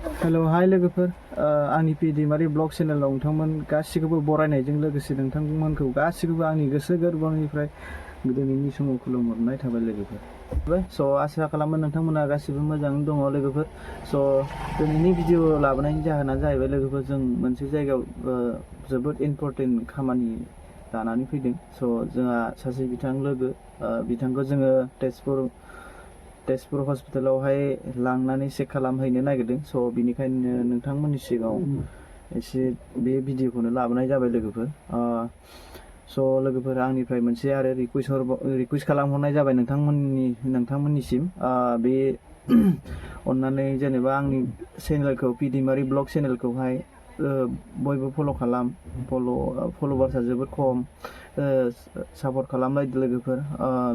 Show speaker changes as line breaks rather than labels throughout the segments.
हेल' हाय लोगोफोर आंनि पिडिमारि ब्लग चेनेलाव नोंथांमोन गासिखौबो बरायनायजों लोगोसे नोंथांमोनखौ गासिखौबो आंनि गोसो गोरबोनिफ्राय दिनैनि समाव खुलुमहरनाय थाबाय लोगोफोर। स' आसा खालामो नोंथांमोना गासिबो मोजाङैनो दङ लोगोफोर। स' दिनैनि भिडिअ लाबोनायनि जाहोना जाहैबाय लोगोफोर, जों मोनसे जायगायाव जोबोद इम्परटेन्ट खामानि लानानै फैदों। स' जोंहा सासे बिथां लोगो, बिथांखौ जोङो तेजपुर हस्पिटालावहाय लांनानै चेक खालामहैनो नागिरदों। स' बिनिखायनो नोंथांमोननि सिगाङाव एसे बे भिडिअखौनो लाबोनाय जाबाय लोगोफोर। स' लोगोफोर, आंनिफ्राय मोनसे आरो रिकुवेस्ट खालामहरनाय जाबाय नोंथांमोननिसिम। बे अन्नानै जेनेबा आंनि चेनेलखौ, पिडिमारि ब्लग चेनेलखौहाय बयबो फल' खालाम। फल'वार्सआ जोबोद खम। सापर्ट खालामलायदो लोगोफोर।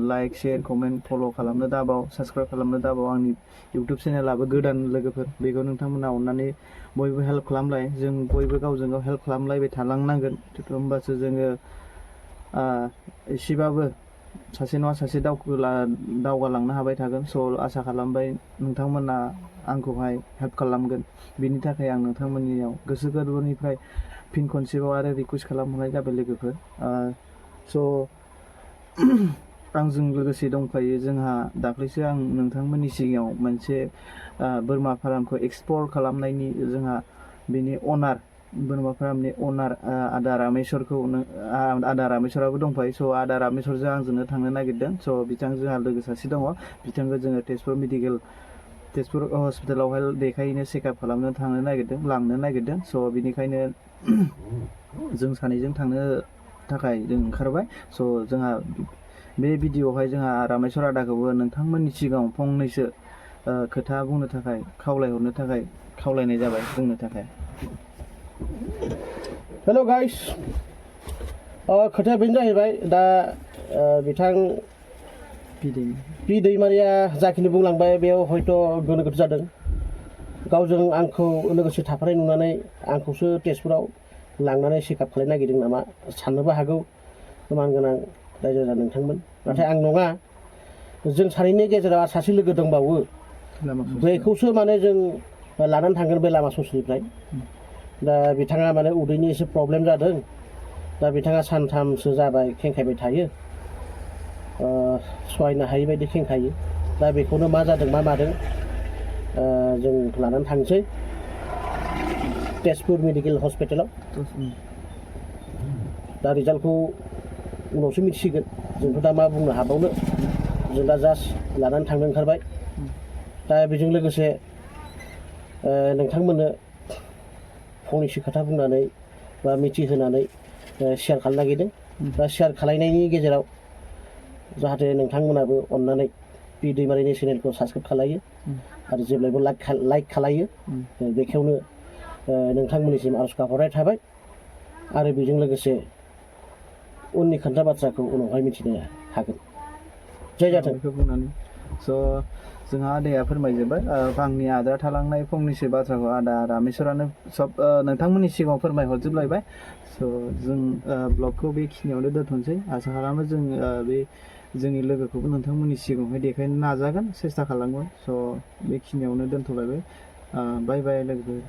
लाइक, शेयार, कमेन्ट, फल' खालामनो दाबाव, साबस्क्राइब खालामनो दाबाव। आंनि इउटुब चेनेलाबो गोदान लोगोफोर, बेखौ नोंथांमोना अननानै बयबो हेल्प खालामलाय। जों बयबो गावजों गाव हेल्प खालामलायबाय थालांनांगोन, होमबासो जोङो एसेबाबो सासे नङा सासे दावगालांनो हाबाय थागोन। स' आसा खालामबाय नोंथांमोना आंखौहाय हेल्प खालामगोन। बिनि थाखाय आं नोंथांमोननियाव गोसो गोरबोनिफ्राय फिन खनसेबाव आरो रिकुवेस्ट खालामहरनाय जाबाय लोगोफोर। स' आंजों लोगोसे दंफायो जोंहा दाख्लैसो आं नोंथांमोननि सिगाङाव मोनसे बोरमा फार्मखौ एक्सप्लर खालामनायनि, जोंहा बेनि अनार, बोरमा फार्मनि अनार आदा रामेश्वराबो दंफायो। स' आदा रामेश्वरजों आंजोंनो थांनो नागिरदों। स' बिथांजोंहा लोगो सासे दङ, बिथांखौ जोङो तेजपुर हस्पिटालावहाय देखायनो चेकआप खालामनो लांनो नागिरदों। स' बिनिखायनो जों सानैजों थांनो थाखाय जों ओंखारबाय। स' जोंहा बे भिडिअआवहाय जोंहा रामेश्वर आदाखौबो नोंथांमोननि सिगाङाव फंनैसो खोथा बुंनो थाखाय खावलायनाय जाबाय, बुंनो थाखाय।
हेल' गाइस, खोथाया बेनो जाहैबाय, दा बिथां पि दैमारिया जाखिनि बुंलांबाय बेयाव हयथ' गोनो गोथो जादों। गावजों आंखौ लोगोसे थाफानाय नुनानै आंखौसो तेजपुराव लांनानै चेकआप खालामनो नागिरदों नामा साननोबो हागौ मानगोनां रायजो राजा नोंथांमोन। नाथाय आं नङा, जों सानैनि गेजेराव सासे लोगो दंबावो, बेखौसो माने जों लानानै थांगोन बे लामा ससेनिफ्राय। दा बिथाङा माने उदैनि एसे प्रब्लेम जादों। दा बिथाङा सानथामसो जाबाय खेंखायबाय थायो, सहायनो हायि बायदि खेंखायो। दा बेखौनो मा जादों मा मादों जों लानानै थांसै तेजपुर मेडिकेल हस्पिटालाव। दा रिजाल्टखौ उनावसो मिथिसिगोन, जोंथ' दा मा बुंनो हाबावनो। जों दा जास्ट लानानै थांनो ओंखारबाय। दा बेजों लोगोसे नोंथांमोननो फंनैसो खोथा बुंनानै बा मिथिहोनानै शेयार खालामनो नागिरदों। दा शेयार खालामनायनि गेजेराव जाहाथे नोंथांमोनाबो अननानै पि दैमारिनि चेनेलखौ साबस्क्राइब खालायो आरो जेब्लायबो लाइक खालायो। बेखौनो नोंथांमोननिसिम आरज गाबहरनाय थाबाय। आरो बेजों लोगोसे उननि खोथा बाथ्राखौ उनावहाय मिथिनो हागोन। जय जाथों।
बेखौ बुंनानै स' जोंहा आदाया फोरमायजोब्बाय। आंनि आद्रा थालांनाय फंनैसो बाथ्राखौ आदा रामेश्वरानो सब नोंथांमोननि सिगाङाव फोरमायहरजोबलायबाय। स' जों ब्लगखौ बेखिनियावनो दोनथ'नोसै। आसा खालामो जों बे जोंनि लोगोखौबो नोंथांमोननि सिगाङावहाय देखायनो नाजागोन, सेस्था खालामगोन। स' बेखिनियावनो दोनथ'लायबाय। बाय बाय लोगोफोर।